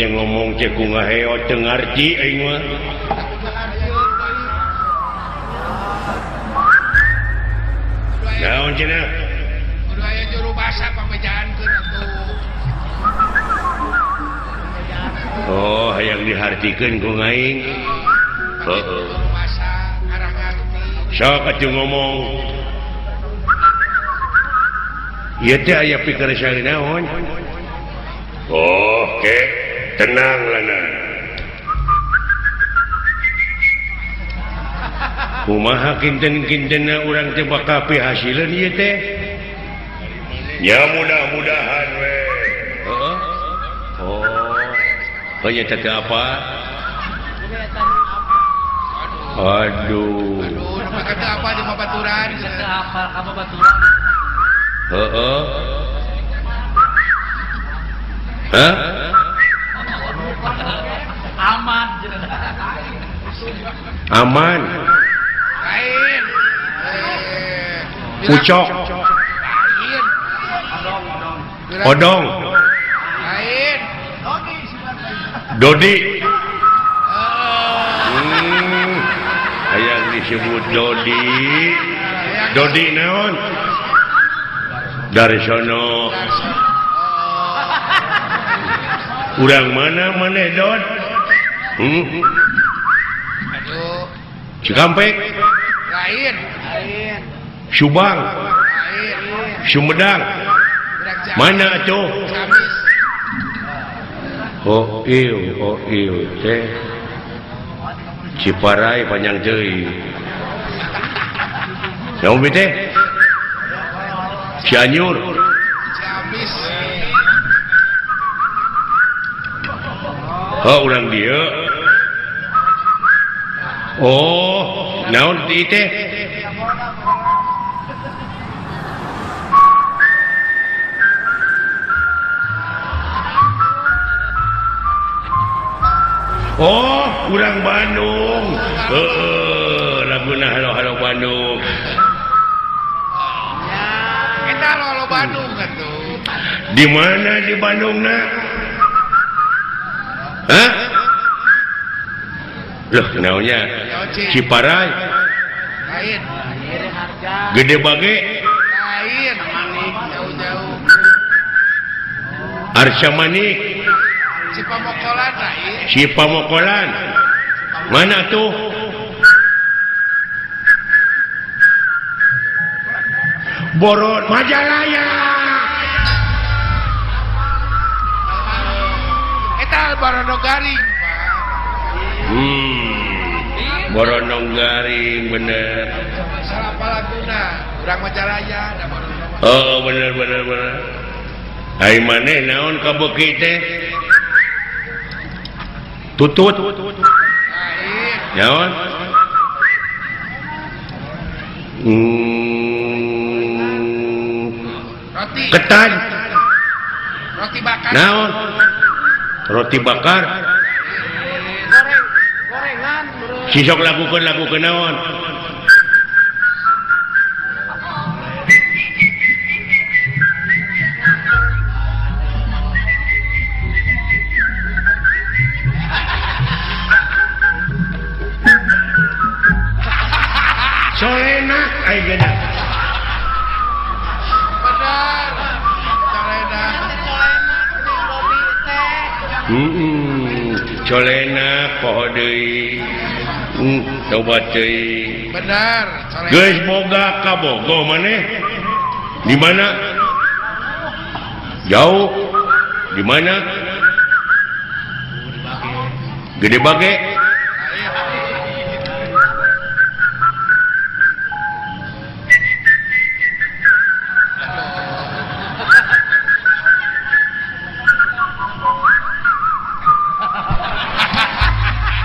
Ngomong cek ku ngaheo teu ngarti aing mah. Naon cenah? Kudu aya juru basa pamejaankeun atuh. Oh, hayang dihartikeun ku aing. Heeh. Sok atuh ngomong. Ieu teh aya pikeun naon? Oh, ke tenang lana. Kumaha kinten-kintenna urang teh bakal pihasileun ieu teh? Ya mudah-mudahan we. Heeh. Oh. Hanya teh apa? Aduh. Aduh, kata apa di babaturan? Kata apa ka babaturan? Heeh. Hah? Aman. Aman. Lain. Pucok. Lain. Odong. Lain. Dodi. Hayang disebut Dodi. Dodi naon? Dari sono. Urang mana maneh Dod? Aduh. Cikampek. Lain. Lain. Subang. Lain. Sumedang. Mana atuh? Oh ieu teh. Ciparai panjang teuing. Saum teh? Cianjur. Ciamis. Oh, urang dieu. Oh, naon ti teh? Oh, urang Bandung. Heeh, laguna halo-halo Bandung. Eta halo-halo Bandung atuh. Di mana di Bandungna? Hah? Loh, naonnya? Ciparai. Lain. Gede Bage. Lain. Jauh-jauh. Arsa Manik. Cipamokolan lain. Cipamokolan. Mana tuh? Boron Majalaya. Eta Borono Garing. Borono Garing bener. Salah palaguna, urang Majalaya da Borono. Oh, bener bener bener. Ai maneh naon kabeuki teh? Tutut. Naon? Roti. Ketan. Roti bakar. Naon? Roti bakar. Goreng, gorengan. Si sok lakukeun lakukeun naon? Solenak aing geuna. Benar. Solenak. Colenak poho deui. Tobat deui. Benar, colenak. Geus boga kabogoh maneh? Di mana? Jauh. Di mana? Gede Bage.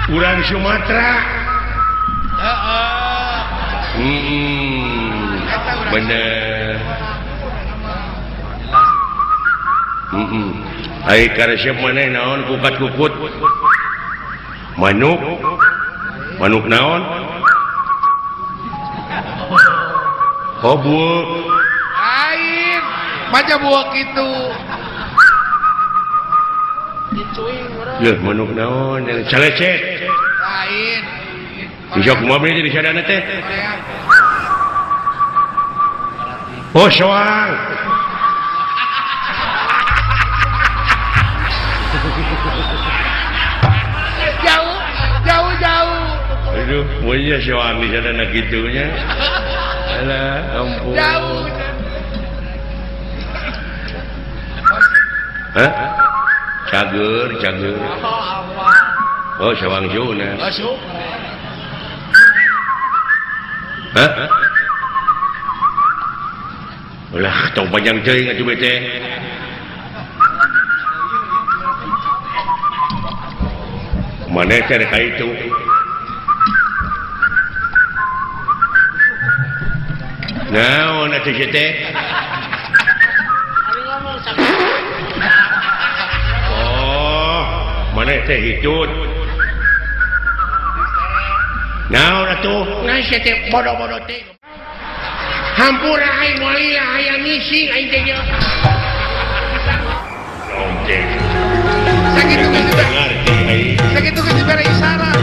Urang Sumatera. Bener. Ai karesep maneh naon kukat-kukut? Manuk. Manuk naon? Oh buuk. Lain, maca buuk itu. Yeuh manuk naon? Calecek. Lain. Bisa kumaha beuh di sadana teh? Oh soang. Jauh, jauh, jauh. Aduh, monya soang di sadana kitu nya. Alah, ampun. Jauh. Hah? Cager, cager. Oh, sawang suna. Hah? Ulah, tong panjang teuing atuh bete. Maneh teh rek ka itu. Naon atuh si teh? Maneh teh hitut. Naon atuh? Nah sia teh bodoh-bodoh teh. Hampura aing moal lila hayang ngising aing teh nya. Sakitu geus dibere isyarat.